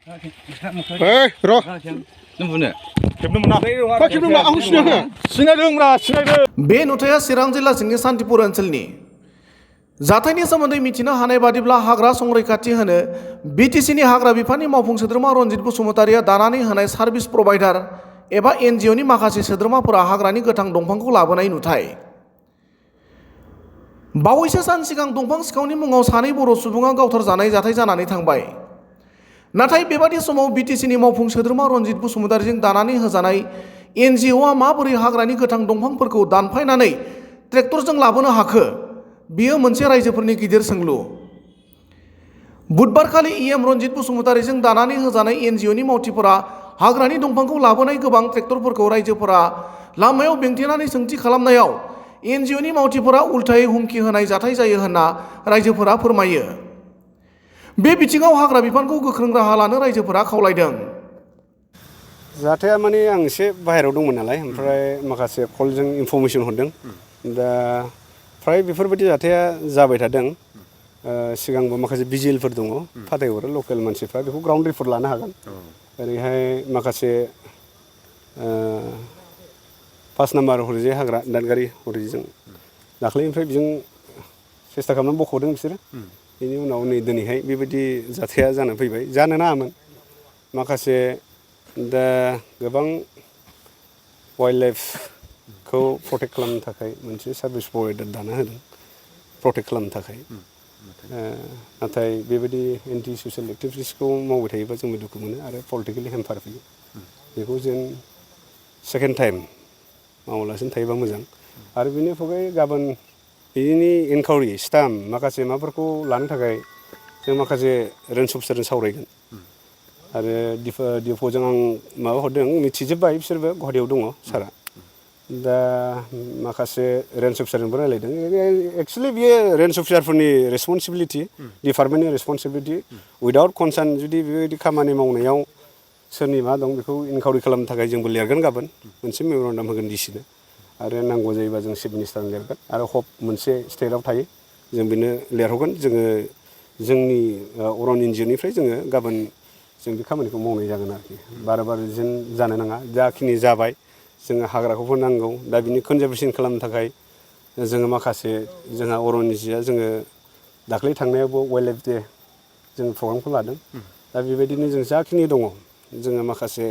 Hei, ro. बे नुथाया चिरां जिल्ला सिंनि सान्तिपुर ओनसोलनि जाथायनि सोमोन्दै मिथिनो हानाय बादिब्ला हाग्रा संरैखाथि होनो बिटिसिनि हाग्रा बिफाननि मावफुं सोद्रोमा रनजित बसुमतारिया दानानै होनाय सार्भिस प्रभाइडार एबा एनजिअनि माखासे सोद्रोमाफोरा हाग्रानि गोथां दंफांखौ लाबोनाय नुथाय। बावैसो सान सिगां दंफां सिखावनि मुङाव सानै बर' सुबुङा गावथारजानाय जाथाय जानानै थांबाय। नाथाय बेबादि समाव बिटिसिनि मावफुं सोद्रोमा रनजित बसुमतारिजों दानानै होजानाय एनजिअआ माबोरै हाग्रानि गोथां दंफांफोरखौ दानफायनानै ट्रेक्टरजों लाबोनो हाखो, बेयो मोनसे रायजोफोरनि गिदिर सोंलु। बुधबारखालि इएम रनजित बसुमतारिजों दानानै होजानाय एनजिअनि मावथिफोरा हाग्रानि दंफांखौ लाबोनाय गोबां ट्रेक्टरफोरखौ रायजोफोरा लामायाव बेंथेनानै सोंथि खालामनायाव एनजिअनि मावथिफोरा उल्थायै हुमखि होनाय जाथाय जायो होनना रायजोफोरा फोरमायो। बे बिथिङाव हाग्रा बिफानखौ गोख्रों राहा लानो रायजोफोरा खावलायदों। जाथाया माने आं एसे बाहेरायाव दंमोन नालाय, ओमफ्राय माखासे कलजों इनफरमेसन हरदों। दा फ्राय बेफोरबायदि जाथाया जाबाय थादों। सिगांबो माखासे भिजिलफोर दङ, फाथायहरो लकेल मानसिफ्रा, बेखौ ग्राउन्ड रिपर्ट लानो हागोन। ओरैहाय माखासे 5 नाम्बार हरैजाय हाग्रा दादगारि हरैजों दाख्लैनिफ्राय बिजों सेस्था खालामनानै बख'दों बिसोरो। बेनि उनाव नै दिनैहाय बेबायदि जाथाया जानानै फैबाय। जानो नाङामोन। माखासे दा गोबां वाइल्ड लाइफखौ प्रटेक्ट खालामनो थाखाय मोनसे सार्भिस प्रभाइडार दाना होदों, प्रटेक्ट खालामनो थाखाय। नाथाय बेबायदि एन्टि ससियेल एक्टिभिटिसखौ मावबाय थायोबा जोंबो दुखु मोनो आरो पलिटिकेलि हेम्पार फैयो। बेखौ जों सेकेन्ड टाइम मावालासिनो थायोबा मोजां। आरो बेनि अनगायै गाबोन बिनि इनकुवारि स्टाम्प माखासे माबाफोरखौ लानो थाखाय जों माखासे रेन्ज अफिसारजों सावरायगोन। आरो डिफ'जों आं माबा हरदों, मिथिजोब्बाय बिसोरबो, गुवाहाटियाव दङ सारा। दा माखासे रेन्ज अफिसारजोंबो रायलायदों। एक्सुवेलि बियो रेन्ज अफिसारफोरनि रेसपन्सिबिलिटि, डिपार्टमेन्टनि रेसपन्सिबिलिटि। उइदाउट कनसार्न जुदि बेबायदि खामानि मावनायाव सोरनि मा दं बेखौ इनकुवारि खालामनो थाखाय जोंबो लिरगोन गाबोन, मोनसे मेम'रेन्डाम होगोन डिसिनो। आरो नांगौ जायोबा जों चिफ मिनिस्टारनो लिरगोन। आरो हप मोनसे स्टेटआव थायो, जों बेनो लिरहरगोन। जोङो जोंनि अरन एनजिअनिफ्राय जोङो गाबोन जों बे खामानिखौ मावनाय जागोन आरोखि। बार जेन जानो नाङा। जाखिनि जाबाय जोङो हाग्राखौबो नांगौ। दा बिनि कनजारभेसन खालामनो थाखाय जोङो माखासे जोंहा अरन एनजिअआ जोङो दाख्लै थांनायावबो वाइल्ड लाइफ दे जों प्रग्रामखौ लादों। दा बेबायदिनो जों जाखिनि दङ जोङो माखासे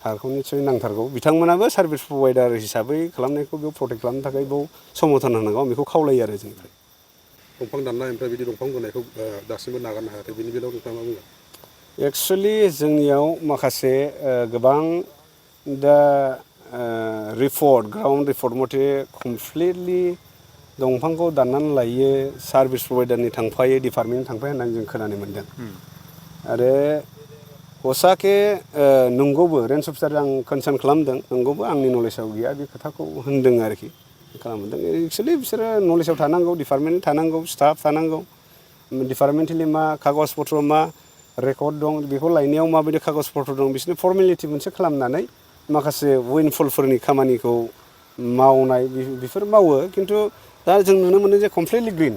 हाग्राखौ निस्सय नांथारगौ। बिथांमोनाबो सार्भिस प्रभाइडार हिसाबै खालामनायखौ बेयाव प्रटेक्ट खालामनो थाखाय बेयाव समर्थन होनांगौ, आं बेखौ खावलायो आरो जोंनिफ्राय। दंफां दाननाय ओमफ्राय बिदि दंफां बोनायखौ दासिमबो नागारनो हायाखै, बेनि बेलायाव नोंथाङा मा बुंगोन? एक्सुवेलि जोंनियाव माखासे गोबां दा रिपर्ट, ग्राउन्ड रिपर्ट मथे कमप्लिटलि दंफांखौ दाननानै लायो, सार्भिस प्रभाइडारनि थांफायो, डिपार्टमेन्टनि थांफायो होननानै जों खोनानो मोन्दों। आरो हसाके नंगौबो, रेन्ज अफिसारजों आं कनसार्न खालामदों, नंगौबो आंनि नलेजाव गैया बे खोथाखौ होन्दों आरोखि, खालामदों। एक्सुवेलि बिसोरो नलेजाव थानांगौ, डिपार्टमेन्ट थानांगौ, स्टाफ थानांगौ। डिपार्टमेन्टेलि मा कागज पत्र मा रेकर्ड दं, बेखौ लायनायाव माबायदि कागज पत्र दं, बिसोरनि फर्मेलिटि मोनसे खालामनानै माखासे उइनफुलफोरनि खामानिखौ मावनाय बेफोर मावो। खिन्थु दा जों नुनो मोनो जे कमप्लिटलि ग्रिन।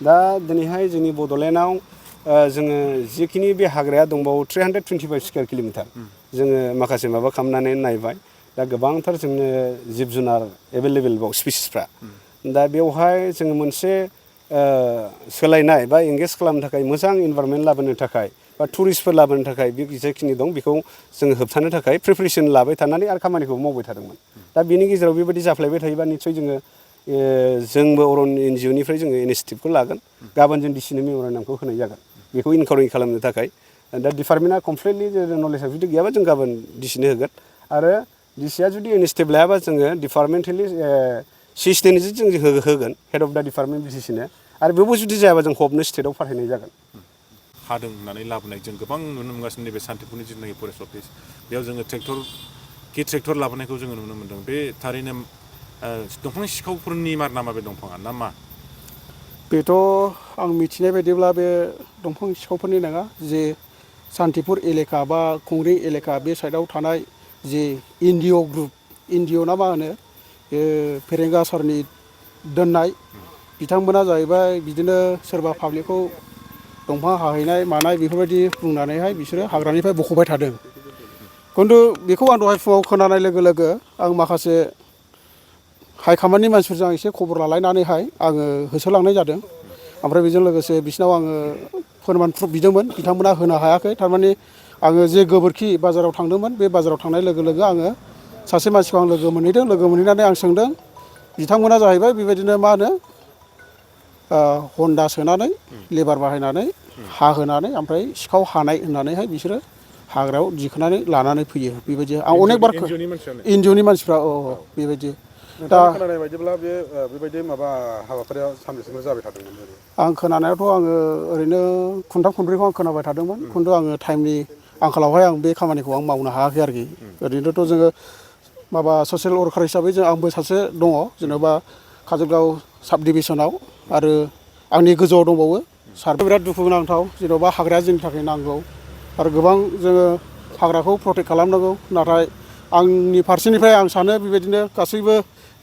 दा दिनैहाय जोंनि बड'लेण्डआव जोङो जिखिनि बे हाग्राया दंबावो 325 स्कुवेर किल'मिटार जोङो माखासे माबा खालामनानै नायबाय। दा गोबांथार जोंनो जिब जुनार एभेलेबेल बाव स्पिसिसफ्रा। दा बेवहाय जोङो मोनसे सोलायनाय बा एंगेज खालामनो थाखाय, मोजां इनभारमेन्ट लाबोनो थाखाय बा टुरिस्टफोर लाबोनो थाखाय बे जेखिनि दं बेखौ जोङो होबथानो थाखाय प्रिपेरेसन लाबाय थानानै आरो खामानिखौ मावबाय थादोंमोन। दा बेनि गेजेराव बेबायदि जाफ्लायबाय थायोबा निस्सय जोंबो अरन एनजिअनिफ्राय जोङो इनिसियेटिभखौ लागोन। गाबोन जों डिसिनो मेम'रेन्डामखौ होनाय जागोन बेखौ इनकारेज खालामनो थाखाय। दा डिपार्टमेन्टआ कमप्लिटलि नलेजआ जुदि गैयाबा जों गाबोन डिसिनो होगोन। आरो डिसिआ जुदि इनिसियेटिभ लायाबा जोङो डिपार्टमेन्टेलि सिस्टेमजों जों होगोन, हेड अफ दा डिपार्टमेन्ट डिसिनो। आरो बेवबो जुदि जायाबा जों हबनो स्टेटआव फाथायनाय जागोन। हादों होननानै लाबोनाय जों गोबां नुनो मोनगासिनो नैबे सान्तिपुरनि जिथुनाखि फरेस्ट अफिस, बेयाव जोङो ट्रेक्टर लाबोनायखौ जोङो नुनो मोन्दों। बे थारैनो दंफां सिखावफोरनि मार नामा बे दंफाङा ना मा? बेथ' आं मिथिनाय बायदिब्ला बे दंफां सिखावफोरनि नङा। जे सान्तिपुर एलेखा बा खुंग्रिं एलेखा बे साइडआव थानाय जे एनजिअ ग्रुप, एनजिअ ना मा होनो, बे फेरेंगा सारनि दोननाय बिथांमोना जाहैबाय बिदिनो सोरबा पाब्लिकखौ दंफां हाहैनाय मानाय बेफोरबायदि बुंनानैहाय बिसोरो हाग्रानिफ्राय बख'बाय थादों। खिन्थु बेखौ आं दहाय फुङाव खोनानाय लोगो लोगो आं माखासे हाइकामान्डनि मानसिफोरजों आं एसे खबर लालायनानैहाय आङो होसोलांनाय जादों। ओमफ्राय बेजों लोगोसे बिसिनाव आङो फोरमान प्रुफ बिदोंमोन, बिथांमोना होनो हायाखै। थारमाने आङो जे गोबोरखि बाजाराव थांदोंमोन, बे बाजाराव थांनाय लोगो लोगो आङो सासे मानसिखौ आं लोगो मोनहैदों। लोगो मोनहैनानै आं सोंदों, बिथांमोना जाहैबाय बेबायदिनो मा होनो हन्दा सोनानै लेबार बाहायनानै हाहोनानै ओमफ्राय सिखाव हानाय होननानैहाय बिसोरो हाग्रायाव दिखोनानै लानानै फैयो। बेबायदि आं अनेक बार एनजिअनि मानसिफ्रा बेबायदि दा खोनानाय बायदिब्ला बेबायदि माबा हाबाफारिया सानबेसेल' जाबाय थादोंमोन? आं खोनानायावथ' आङो ओरैनो खुनथाम खुनब्रैखौ आं खोनाबाय थादोंमोन। खिन्थु आङो टाइमनि आंखालावहाय आं बे खामानिखौ आं मावनो हायाखै आरोखि। ओरैनोथ' जोङो माबा ससियेल वार्कार हिसाबै आंबो सासे दङ, जेन'बा काजलगाव साब डिभिसनाव, आरो आंनि गोजौआव दंबावो सार। बिराद दुखुनांथाव, जेन'बा हाग्राया जोंनि थाखाय नांगौ आरो गोबां जोङो हाग्राखौ प्रटेक्ट खालामनांगौ। नाथाय आंनि फारसेनिफ्राय आं सानो बेबायदिनो गासैबो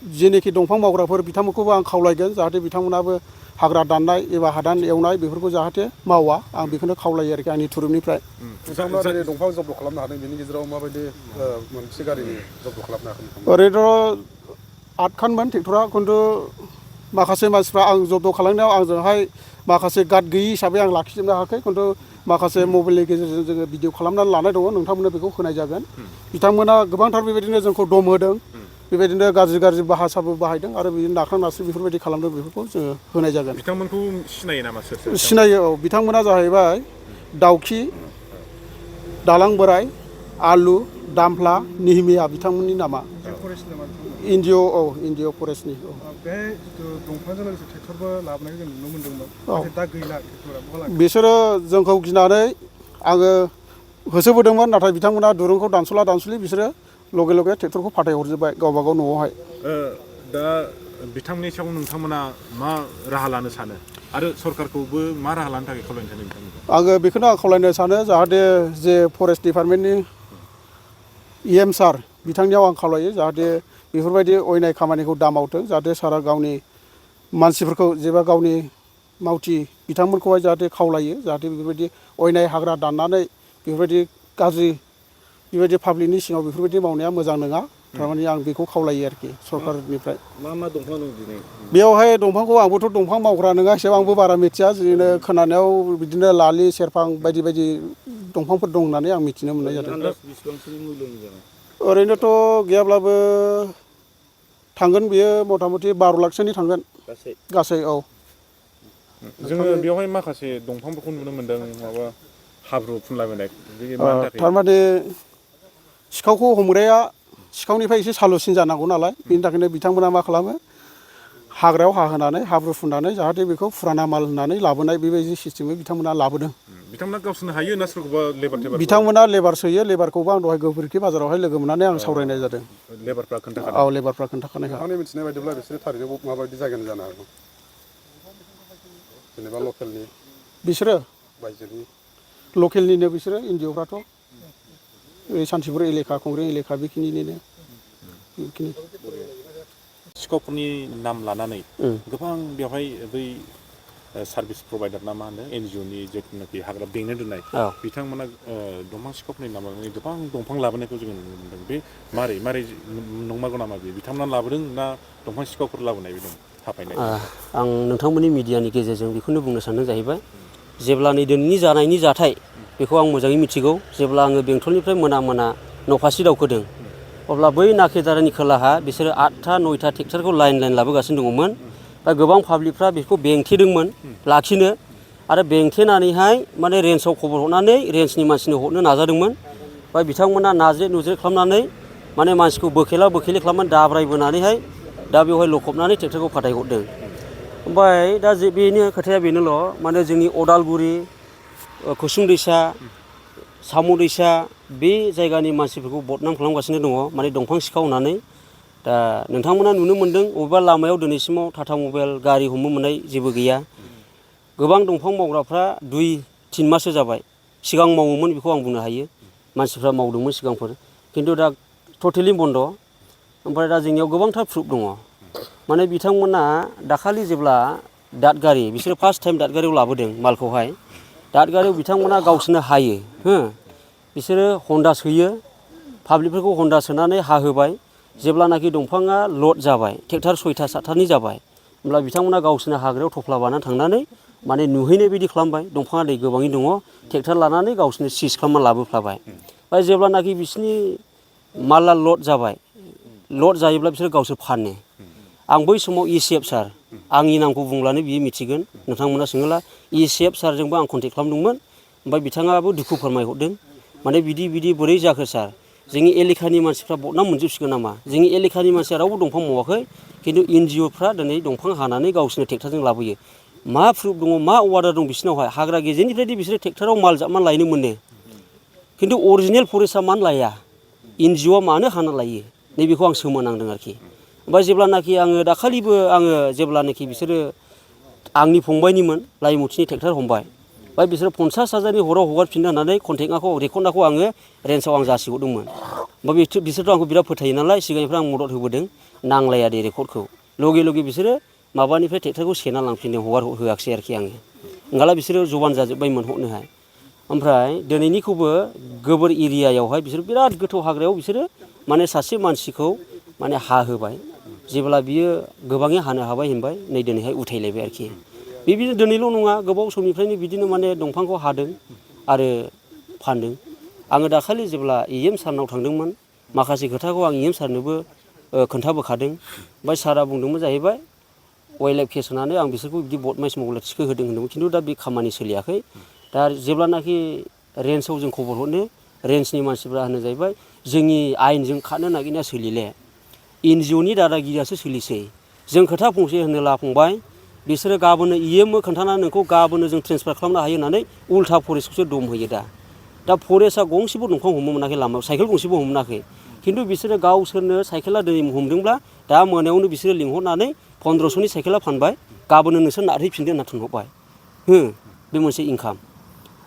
जेनोखि दंफां मावग्राफोर बिथांमोनखौबो आं खावलायगोन, जाहाथे बिथांमोनाबो हाग्रा दाननाय एबा हादान एवनाय बेफोरखौ जाहाथे मावा। आं बेखौनो खावलायो आरोखि आंनि थुरुबनिफ्राय। नोंथांमोना दिनै दंफां जब्द खालामनो हादों, बेनि गेजेराव माबायदि मोनसे गारिनि जब्द खालामनो हाखो? ओरैनोथ' 8 खानमोन ट्रेक्टरा, खिन्थु माखासे मानसिफ्रा आं जब्द खालामनायाव आंजोंहाय माखासे गार्ड गैयि हिसाबै आं लाखिजोबनो हायाखै। खिन्थु माखासे मबाइलनि गेजेरजों जोङो भिडिअ खालामनानै लानाय दङ, नोंथांमोननो बेखौ होनाय जागोन। बिथांमोना गोबांथार बेबायदिनो जोंखौ दम होदों, बेबायदिनो गाज्रि भाषाबो बाहायदों आरो बिदिनो नाख्रां नासि बेफोरबायदि खालामदों। बेफोरखौ जोङो होनाय जागोन। बिथांमोनखौ सिनायो नामा? सोर सिनायो, बिथांमोना जाहैबाय दाउखि, दालां बोराय, आलु, दामफ्ला, निहिमिया बिथांमोननि नामा। एनजिअ फरेस्टनि। बेहाय दंफांजों लोगोसे ट्रेक्टरबो लाबोनायखौ जों नुनो मोन्दोंमोन, नाथाय दा गैला ट्रेक्टरा। बिसोरो जोंखौ गिनानै आङो होसोबोदोंमोन, नाथाय बिथांमोना दुरुंखौ दानस'ला बिसोरो लगे लगे ट्रेक्टरखौ फाथायहरजोब्बाय गावबा गाव न'आवहाय। दा बिथांनि सायाव नोंथांमोना मा राहा लानो सानो आरो सरकारखौबो मा राहा लानो थाखाय खावलायनो सानो बिथांमोनखौ? आङो बेखौनो आं खावलायनो सानो, जाहाथे जे फरेस्ट डिपार्टमेन्टनि EM सार बिथांनियाव आं खावलायो, जाहाथे बेफोरबायदि अयनाय खामानिखौ दा मावथों। जाहाथे सारा गावनि मानसिफोरखौ जेबा गावनि मावथि बिथांमोनखौहाय जाहाथे खावलायो, जाहाथे बेफोरबायदि अयनाय हाग्रा दाननानै बेफोरबायदि गाज्रि बेबायदि पाब्लिकनि सिङाव बेफोरबायदि मावनाया मोजां नङा। थारमाने आं बेखौ खावलायो आरोखि सरकारनिफ्राय। मा दंफां दं दिनै बेयावहाय दंफांखौ आंबोथ' दंफां मावग्रा नङा हिसाबै आंबो बारा मिथिया। जोंनो खोनानायाव बिदिनो लालि, सेरफां बायदि बायदि दंफांफोर दं होननानै आं मिथिनो मोननाय जादों। ओरैनोथ' गैयाब्लाबो थांगोन बियो मथा मथि 12 लाखसोनि थांगोन गासै। जोङो बेवहाय माखासे दंफांफोरखौ नुनो मोन्दों, माबा हाब्रु फुनलाबायनाय। थारमाने सिखावखौ हमग्राया सिखावनिफ्राय एसे सालुसिन जानांगौ नालाय, बेनि थाखायनो बिथांमोना मा खालामो, हाग्रायाव हाहोनानै हाब्रु फुननानै जाहाथे बेखौ फुराना माल होननानै लाबोनाय बेबायदि सिस्टेमै बिथांमोना लाबोदों। बिथांमोना गावसोरनो हायो ना सोरखौबा लेबार? बिथांमोना लेबार सोयो। लेबारखौबो आं दहाय गोबोरखि बाजारावहाय लोगो मोननानै आं सावरायनाय जादों। लेबारफ्रा खोन्थाखादों? लेबारफ्रा खोन्थाखानायखा। नोंथांनि मिथिनाय बायदिब्ला बिसोरो थारैनो माबायदि जायगानि जानो हागौ? जेनेबा लकेलनि, बिसोरो बायजोनि? लकेलनिनो बिसोरो एनजिअफ्राथ' सान्तिपुर एलेखा, कंग्रें एलेखा बेखिनिनिनो। सिखावफोरनि नाम लानानै गोबां बेवहाय बै सार्भिस प्रभाइडार ना मा होनो, एनजिअनि जिथुनाखि हाग्रा बेंनो दोननाय, बिथांमोना दंफां सिखावफोरनि नाम लानानै गोबां दंफां लाबोनायखौ जोङो नुनो मोन्दों। बे मारै नंमारगौ नामा? बे बिथांमोना लाबोदों ना दंफां सिखावफोर लाबोनाय बे दं हाफायनाय? आं नोंथांमोननि मिडियानि गेजेरजों बेखौनो बुंनो सानदों जाहैबाय, जेब्ला नै दिनैनि जानायनि जाथाय बेखौ आं मोजाङै मिथिगौ। जेब्ला आङो बेंटलनिफ्राय मोना न'फारसे दावखोदों, अब्ला बै नाकेदारानि खोलाहा बिसोरो 8था 9था ट्रेक्टरखौ लाइन लाबोगासिनो दङमोन। दा गोबां पाब्लिकफ्रा बेखौ बेंथेदोंमोन लाखिनो, आरो बेंथेनानैहाय माने रेन्जआव खबर हरनानै रेन्जनि मानसिनो हरनो नाजादोंमोन। ओमफ्राय बिथांमोना नाज्रे नुज्रे खालामनानै माने मानसिखौ बोखेला बोखेलि खालामनानै दाब्रायबोनानैहाय दा बेवहाय लखबनानै ट्रेक्टरखौ फाथायहरदों। ओमफ्राय दा बेनि खोथाया बेनोल', माने जोंनि अदालगुरि, कुसुं दैसा, साम' दैसा बे जायगानि मानसिफोरखौ बदनाम खालामगासिनो दङ, माने दंफां सिखाव होननानै। दा नोंथांमोना नुनो मोन्दों, बबेबा लामायाव दिनैसिमाव टाटा मबाइल गारि हमनो मोननाय जेबो गैया। गोबां दंफां मावग्राफ्रा 2-3 माससो जाबाय। सिगां मावोमोन बेखौ आं बुंनो हायो, मानसिफ्रा मावदोंमोन सिगांफोर, खिन्थु दा टटेलि बन्द'। ओमफ्राय दा जोंनियाव गोबांथार प्रुफ दङ। माने बिथांमोना दाखालि जेब्ला दादगारि, बिसोरो फार्स्ट टाइम दादगारियाव लाबोदों मालखौहाय, दादगारियाव बिथांमोना गावसोरनो हायो हो बिसोरो हन्दा सोयो पाब्लिकफोरखौ हन्दा सोनानै हाहोबाय जेब्लानाखि दंफाङा लड जाबाय ट्रेक्टर 6था 7थानि जाबाय होमब्ला बिथांमोना गावसोरनो हाग्रायाव थफ्ला बानानै थांनानै माने नुहैनाय बायदि खालामबाय दंफाङा दै गोबाङै दङ ट्रेक्टर लानानै गावसोरनो सिज खालामना लाबोफ्लाबाय ओमफ्राय जेब्लानाखि बिसोरनि माला लड जाबाय लड जायोब्ला बिसोर गावसोर फानो आं बै समाव ECF सार आंनि नामखौ बुंब्लानो बियो मिथिगोन नोंथांमोना सोङोब्ला ECF सारजोंबो आं कन्टेक्ट खालामदोंमोन ओमफ्राय बिथाङाबो दुखु फोरमायहरदों माने बिदि बोरै जाखो सार जोंनि एलेखानि मानसिफ्रा बदनाम मोनजोबसिगोन नामा जोंनि एलेखानि मानसिया रावबो दंफां मावाखै खिन्थु NGOफ्रा दिनै दंफां हानानै गावसोरनो ट्रेक्टरजों लाबोयो मा प्रुफ दङ मा अर्डार दं बिसिनावहाय हाग्रा गेजेरनिफ्रायदि बिसोरो ट्रेक्टराव माल जाबनानै लायनो मोनो खिन्थु अरिजिनेल फरेस्टआ मानो लाया NGOआ मानो हाना लायो नैबेखौ आं सोमोनांदों आरोखि ओमफ्राय जेब्लानाखि आङो दाखालिबो आङो जेब्लानाखि बिसोरो आंनि फंबायनिमोन लाइमुथिनि ट्रेक्टर हमबाय ओमफ्राय बिसोरो 50,000नि हराव हगारफिननो होननानै कन्टेक्टखौ रेकर्डखौ आङो रेन्जआव आं जासिहरदोंमोन ओमफ्राय बिसोरथ' आंखौ बिराद फोथायो नालाय सिगांनिफ्राय आं मदद होबोदों नांलाया दे रेकर्डखौ लगे बिसोरो माबानिफ्राय ट्रेक्टरखौ सेना लांफिनदों हगार होआखिसै आरोखि आङो ओंखाला बिसोरो जबान जाजोब्बायमोन हरनोहाय ओमफ्राय दिनैनिखौबो गोबोर एरियायावहाय बिसोर बिराद गोथौ हाग्रायाव बिसोरो माने सासे मानसिखौ माने हाहोबाय जेब्ला बियो गोबाङै हानो हाबाय होनबाय नै दिनैहाय उथायलायबाय आरोखि बिदिनो दिनैल' नङा गोबाव समनिफ्रायनो बिदिनो माने दंफांखौ हादों आरो फानदों आङो दाखालि जेब्ला EM सारनाव थांदोंमोन माखासे खोथाखौ आं EM सारनोबो खोन्थाबोखादों ओमफ्राय सारा बुंदोंमोन जाहैबाय वाइल्ड लाइफ केस होनानै आं बिसोरखौ बिदि बदमाइस मावला थिखो होदों होनदोंमोन खिन्थु दा बे खामानि सोलियाखै दा जेब्लानाखि रेन्जआव जों खबर हरनो रेन्जनि मानसिफ्रा होनो जाहैबाय जोंनि आयेनजों खारनो नागिरनाया सोलिले NGOनि दादागिरियासो सोलिसै जों खोथा फंसे होनो फंबाय बिसोरो गाबोननो EMनो खोन्थानानै नोंखौ गाबोननो जों ट्रेन्सफार खालामनो हायो होननानै उल्था फरेस्टखौसो दम होयो दा फरेस्टआ गंसेबो दंफां हमनो मोनाखै लामायाव साइकेल गंसेबो हमनो मोनाखै खिन्थु बिसोरो गावसोरनो साइकेला दिनै हमदोंब्ला दा मोनायावनो बिसोरो लिंहरनानै 1500नि साइकेला फानबाय गाबोननो नोंसोर नारहैफिनदो होनना थिनहरबाय बे मोनसे इनकाम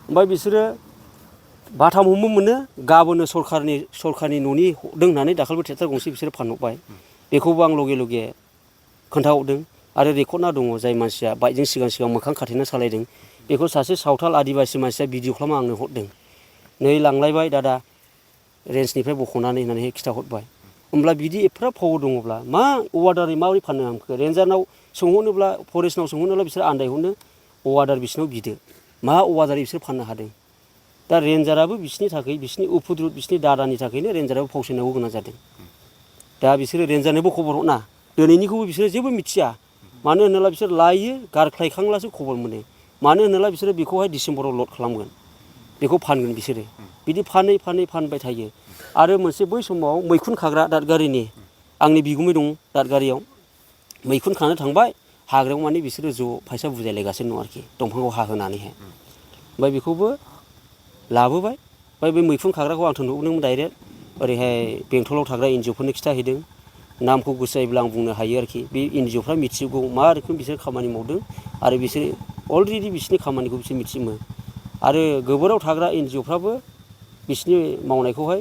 ओमफ्राय बिसोरो बाथाम हमनो मोनो गाबोननो सरखारनि न'नि हरदों होननानै दाखालिबो ट्रेक्टर गंसे बिसोरो फानहरबाय बेखौबो आं लगे खोन्थाहरदों आरो रेकर्डना दङ जाय मानसिया बाइकजों सिगां मोखां खाथेना सालायदों बेखौ सासे सावथाल आदिबासि मानसिया भिडिअ खालामना आंनो हरदों नै लांलायबाय दादा रेन्जनिफ्राय बख'नानै होननानै खिथाहरबाय होमब्ला बिदि एफा फावर दङब्ला मा अर्डारै माबोरै फाननो हामखो रेन्जारनाव सोंहरनोब्ला फरेस्टनाव सोंहरनोब्ला बिसोर आन्दायहरनो अर्डार बिसिनाव बिदो मा अर्डारै बिसोर फाननो हादों दा रेन्जाराबो बिसिनि थाखाय बिसिनि उफुद्रुद बिसिनि दादानि थाखायनो रेन्जाराबो फावसायनांगौ गोनां जादों दा बिसोरो रेन्जारनोबो खबर हरना दिनैनिखौबो बिसोरो जेबो मिथिया मानो होनोब्ला बिसोर लायो गारख्लायखांब्लासो खबर मोनो मानो होनोब्ला बिसोरो बेखौहाय डिसेम्बराव लड खालामगोन बेखौ फानगोन बिसोरो बिदि फानै फानबाय थायो आरो मोनसे बै समाव मैखुन खाग्रा दादगारिनि आंनि बिगुमै दं दादगारियाव मैखुन खानो थांबाय हाग्रायाव माने बिसोरो ज' फैसा बुजायलायगासिनो दं आरोखि दंफांखौ हाहोनानैहाय ओमफ्राय बेखौबो लाबोबाय ओमफ्राय बे मैखुन खाग्राखौ आं थोनहरदोंमोन डाइरेक्ट ओरैहाय बेंटलाव थाग्रा NGOफोरनो खिथाहैदों नामखौ गोसो जायोब्ला आं बुंनो हायो आरोखि बे NGOफ्रा मिथिगौ मा रोखोम बिसोर खामानि मावदों आरो बिसोर अलरेडि बिसोरनि खामानिखौ बिसोर मिथियोमोन आरो गोबोराव थाग्रा NGOफ्राबो बिसोरनि मावनायखौहाय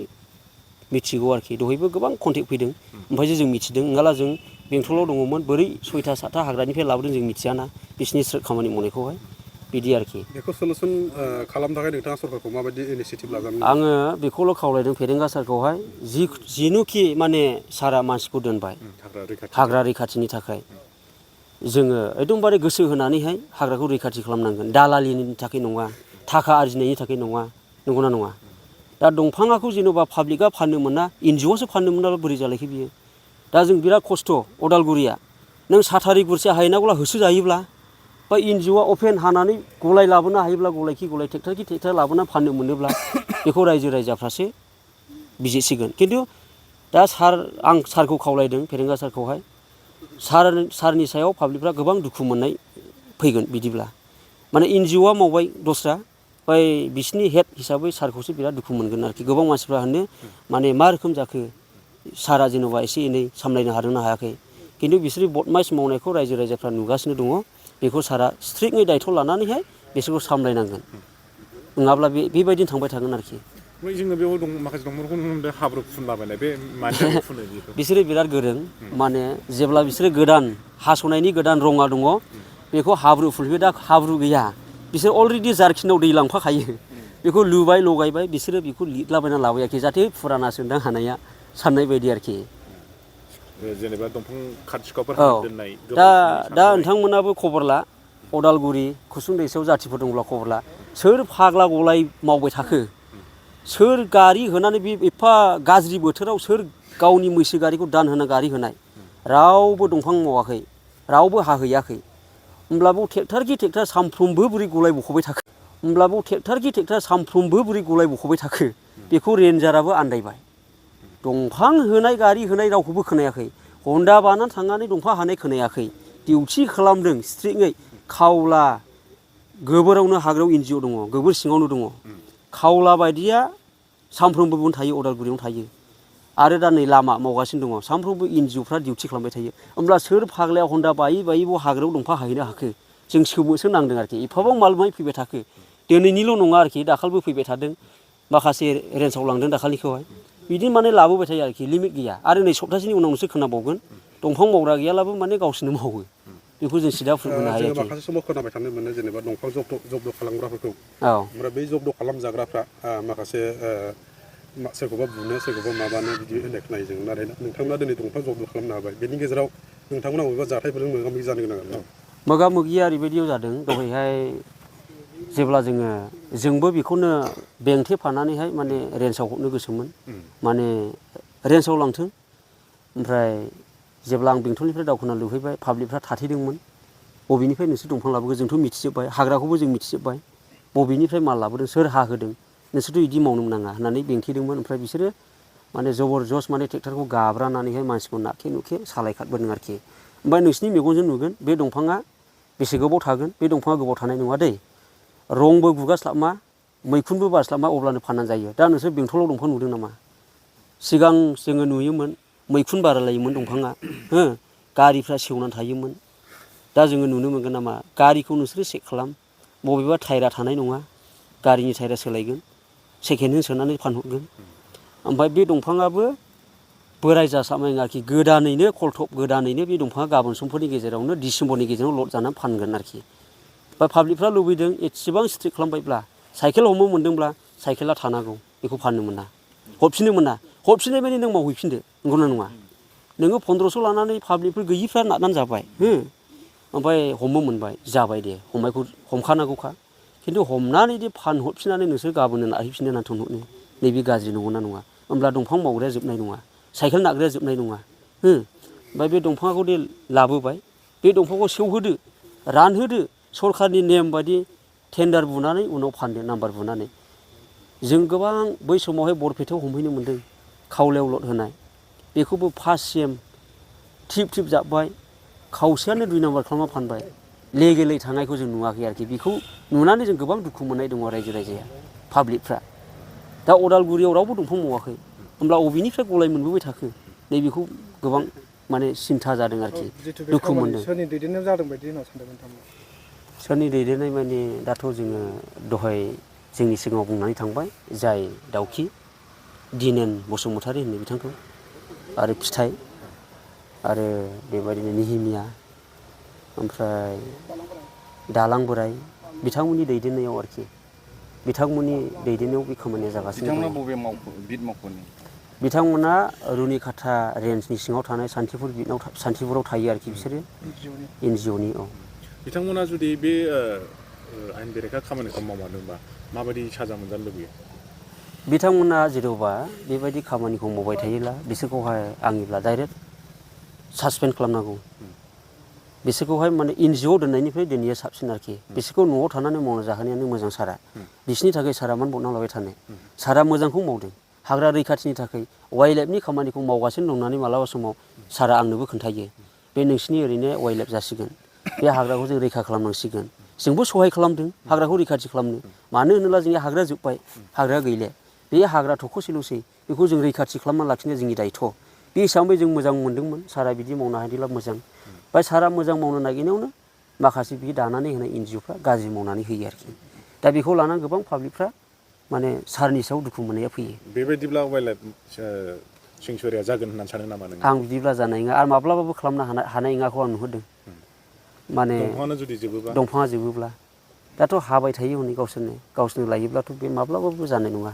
मिथिगौ आरोखि दहायबो गोबां कन्टेक्ट फैदों ओमफ्रायसो जों मिथिदों नङाब्ला जों बेंटलाव दङमोन बोरै 6था 7था हाग्रानिफ्राय लाबोदों जों मिथियाना बिसोरनि खामानि मावनायखौहाय बिदि आरोखि बेखौ सलुसन खालामनो थाखाय नोंथाङा सरकारखौ माबायदि इनिसियेटिभ लाजानो आङो बेखौल' खावलायदों फेरेंगा सारखौहाय जिनुखि माने सारा मानसिखौ दोनबाय हाग्रा रैखाथिनि थाखाय जोङो एकदमबारे गोसो होनानैहाय हाग्राखौ रैखाथि खालामनांगोन दालालिनि थाखाय नङा थाखा आरजिनायनि थाखाय नङा नंगौना नङा दा दंफाङाखौ जेन'बा पाब्लिकआ फाननो मोना NGOआसो फाननो मोनाब्ला बोरै जालायखो बियो दा जों बिराद खस्थ' अदालगुरिया नों साथारि गुरसे हायनांगौला होसोजायोब्ला बा NGOआ अपेन हानानै गलाय लाबोनो हायोब्ला गलाय ट्रेक्टर लाबोनानै फाननो मोनोब्ला बेखौ रायजो राजाफ्रासो बिजिरसिगोन खिन्थु दा आं सारखौ खावलायदों फेरेंगा सारखौहाय सारनि सायाव पाब्लिकफ्रा गोबां दुखु मोननाय फैगोन बिदिब्ला माने NGOआ मावबाय दस्रा ओमफ्राय बिसिनि हेड हिसाबै सारखौसो बिराद दुखु मोनगोन आरोखि गोबां मानसिफ्रा होनो माने मा रोखोम जाखो सारा जेन'बा एसे एनै सामलायनो हादोंना हायाखै खिन्थु बिसोरनि बदमाइस मावनायखौ रायजो राजाफ्रा नुगासिनो दङ बेखौ सारा स्ट्रिक्टयै दायथ' लानानैहाय बिसोरखौ सामलायनांगोन नङाब्ला बेबायदिनो थांबाय थागोन आरोखि ओमफ्राय जोङो बेयाव माखासे दंफांफोरखौ नुनो मोनदों हाब्रु फुनलाबायनाय बे मानि थाखाय फुनो बेखौ बिसोरो बिराद गोरों माने जेब्ला बिसोरो गोदान हास'नायनि गोदान रङा दङ बेखौ हाब्रु फुनफैयो दा हाब्रु गैया बिसोर अलरेडि जारखिनाव दै लांफाखायो बेखौ लुबाय लगायबाय बिसोरो बेखौ लिरलाबायना लाबाय आरोखि जाहाथे फुराना सोदां हानाया साननाय बायदि आरोखि जेनेबा दंफां खाथिखावफोर औ दोननाय दा नोंथांमोनाबो खबर ला अदालगुरि खुसुं दैसायाव जाथिफोर दंब्ला खबर ला सोर फाग्ला गलाय मावबाय थाखो सोर गारि होनानै बे एफा गाज्रि बोथोराव सोर गावनि मैसो गारिखौ दान होना गारि होनाय रावबो दंफां मावाखै रावबो हाहैयाखै होमब्लाबो ट्रेक्टरखि ट्रेक्टर सामफ्रोमबो बोरै गलाय बख'बाय थाखो होमब्लाबो ट्रेक्टरखि ट्रेक्टर सामफ्रोमबो बोरै गलाय बख'बाय थाखो बेखौ रेन्जाराबो आन्दायबाय दंफां होनाय गारि होनाय रावखौबो खोनायाखै हन्दा बानानै थांनानै दंफां हानाय खोनायाखै डिउटि खालामदों स्ट्रिक्टयै खावला गोबोरावनो हाग्रायाव एनजिअ दङ गोबोर सिङावनो दङ खावला बायदिया सामफ्रोमबो बेयावनो थायो अदालगुरियावनो थायो आरो दा नै लामा मावगासिनो दङ सामफ्रोमबो एनजिअफ्रा डिउटि खालामबाय थायो होमब्ला सोर फाग्लाया हन्दा बायै बायै बाव हाग्रायाव दंफां हाहैनो हाखो जों सोमोसो नांदों आरोखि एफाबां माल माय फैबाय थाखो दिनैनिल' नङा आरोखि दाखालिबो फैबाय थादों माखासे रेन्जआव लांदों दाखालिखौहाय बिदि माने लाबोबाय थायो आरोखि लिमिट गैया आरो नै सप्तासेनि उनाव नोंसो खोनाबावगोन दंफां मावग्रा गैयालाबो माने गावसोरनो मावो बेखौ जों सिदा बुंनो हायो जोङो माखासे समाव खोनाबाय थानो मोनो जेनेबा दंफां जब्द खालामग्राफोरखौ औ ओमफ्राय बै जब्द खालामजाग्राफ्रा माखासे सोरखौबा बुनो सोरखौबा माबानो बिदि होननाय खोनायो जों नाथाय नोंथांमोना दिनै दंफां जब्द खालामनो हाबाय बेनि गेजेराव नोंथांमोना बबेबा जाथायफोरजों मोगा मोगि जानो गोनां दं मोगा मोगिया ओरैबायदियाव जादों दहायहाय जेब्ला जोंबो बेखौनो बेंथेफानानैहाय माने रेन्जआव हरनो गोसोमोन माने रेन्जआव लांथों ओमफ्राय जेब्ला आं बेंटलनिफ्राय दावखोना लुहैबाय पाब्लिकफ्रा थाथेदोंमोन बबेनिफ्राय नोंसोर दंफां लाबोखो जोंथ' मिथिजोब्बाय हाग्राखौबो जों मिथिजोब्बाय बबेनिफ्राय माल लाबोदों सोर हा होदों नोंसोरथ' बिदि मावनो नाङा होननानै बेंथेदोंमोन ओमफ्राय बिसोरो माने जबरजस माने ट्रेक्टरखौ गाब्रानानैहाय मानसिखौ नाखे नुखे सालायखारबोदों आरोखि ओमफ्राय नोंसिनि मेगनजों नुगोन बे दंफाङा बेसे गोबाव थागोन बे दंफाङा गोबाव थानाय नङा दै रंबो गुगास्लाबमा मैखुनबो बारस्लाबमा अब्लानो फाननानै जायो दा नोंसोर बेंटलाव दंफां नुदों नामा सिगां जोङो नुयोमोन मैखुन बारायलायोमोन दंफाङा हो गारिफ्रा सेवनानै थायोमोन दा जोङो नुनो मोनगोन नामा गारिखौ नोंसोरो चेक खालाम बबेबा टायरा थानाय नङा गारिनि टायरा सोलायगोन सेकेन्ड हेन्ड सोनानै फानहरगोन ओमफ्राय बे दंफाङाबो बोराय जासाबनाय आरोखि गोदानैनो खलथब गोदानैनो बे दंफाङा गाबोन समफोरनि गेजेरावनो डिसेम्बरनि गेजेराव लड जानानै फानगोन आरोखि बा पाब्लिकफ्रा लुबैदों एसेबां स्ट्रिक्ट खालामबायब्ला साइकेल हमनो मोनदोंब्ला साइकेला थानांगौ बेखौ फाननो मोना हरफिननो मोना हरफिननाय माने नों मावहैफिनदो नंगौना नङा नोङो 1500 लानानै पाब्लिकफोर गैयिफ्रा नारनानै जाबाय ओमफ्राय हमनो मोनबाय जाबाय दे हमखानांगौखा खिन्थु हमनानै दि फानहरफिननानै नोंसोर गाबोननो नारहैफिननो होननानै थोनहरनो नैबे गाज्रि नंगौना नङा होमब्ला दंफां मावग्राया जोबनाय नङा साइकेल नारग्राया जोबनाय नङा ओमफ्राय बे दंफांखौ दि लाबोबाय बे दंफांखौ सेवहोदो रानहोदो सरखारनि नेम बायदि टेन्डार बुनानै उनाव फानदो नाम्बार बुनानै जों गोबां बै समावहाय बरपेटायाव हमहैनो मोन्दों खावलायाव लड होनाय बेखौबो फार्स्ट सेम थिप जाब्बाय खावसेयानो 2 नाम्बार खालामना फानबाय लेगेलै थांनायखौ जों नुवाखै आरोखि बेखौ नुनानै जों गोबां दुखु मोननाय दङ रायजो राजाया पाब्लिकफ्रा दा अदालगुरियाव रावबो दंफां मावाखै होमब्ला अबेनिफ्राय गलाय मोनबोबाय थाखो नैबेखौ गोबां माने सिन्था जादों आरोखि दुखु मोनदों सोरनि दैदेननायाव जादों बायदि होनना सानदों नोंथांमोना सोरनि दैदेननाय माने दाथ' जोङो दहाय जोंनि सिगाङाव बुंनानै थांबाय जाय दाउखि दिनेन बसुमतारी होनो बिथांखौ आरो फिथाइ आरो बेबायदिनो निहिमिया ओमफ्राय दालां बोराय बिथांमोननि दैदेननायाव आरोखि बिथांमोननि दैदेननायाव बे खामानिया जागासिनो दं बिथांमोना बबे बिद मावख'नि बिथांमोना रुनिकाटा रेन्जनि सिङाव थानाय सान्तिपुराव थायो आरोखि बिसोरो एनजिअनि बिथांमोना जुदि बे आयेन बेरेखा खामानिखौ मावमारदोंबा माबायदि साजा मोनजानो लुबैयो बिथांमोना जेन'बा बेबायदि खामानिखौ मावबाय थायोब्ला बिसोरखौहाय आंनिब्ला डाइरेक्ट सासपेन्ड खालामनांगौ बिसोरखौहाय माने एनजिअ दोननायनिफ्राय दोनैया साबसिन आरोखि बिसोरखौ न'आव थानानै मावना जाहोनायानो मोजां सारा बिसोरनि थाखाय सारा मानो बदनाम लाबाय थानो सारा मोजांखौ मावदों हाग्रा रैखाथिनि थाखाय वाइल्ड लाइफनि खामानिखौ मावगासिनो दं होननानै मालाबा समाव सारा आंनोबो खोन्थायो बे नोंसिनि ओरैनो वाइल्ड लाइफ जासिगोन बे हाग्राखौ जों रैखा खालामनांसिगोन जोंबो सहाय खालामदों हाग्राखौ रैखाथि खालामनो मानो होनोब्ला जोंनि हाग्राया जोब्बाय हाग्राया गैले बे हाग्रा थख'सेल'सै बेखौ जों रैखाथि खालामना लाखिनाया जोंनि दायथ' बे हिसाबै जों मोजां मोनदोंमोन सारा बिदि मावनो हायोब्ला मोजां ओमफ्राय सारा मोजां मावनो नागिरनायावनो माखासे बि दानानै होनाय एनजिअफ्रा गाज्रि मावनानै होयो आरोखि दा बेखौ लानानै गोबां पाब्लिकफ्रा माने सारनि सायाव दुखु मोननाया फैयो बेबायदिब्ला वाइल्ड लाइफ सेंसुरिया जागोन होननानै सानो नामा नों आं बिदिब्ला जानाय नङा आरो माब्लाबाबो खालामनो हानाय नङाखौ आं नुहुरदों माने दंफाङानो जुदि जोबोबा दंफाङा जोबोब्ला दाथ' हाबाय थायो हनै गावसोरनो लायोब्लाथ' बे माब्लाबाबो जानाय नङा।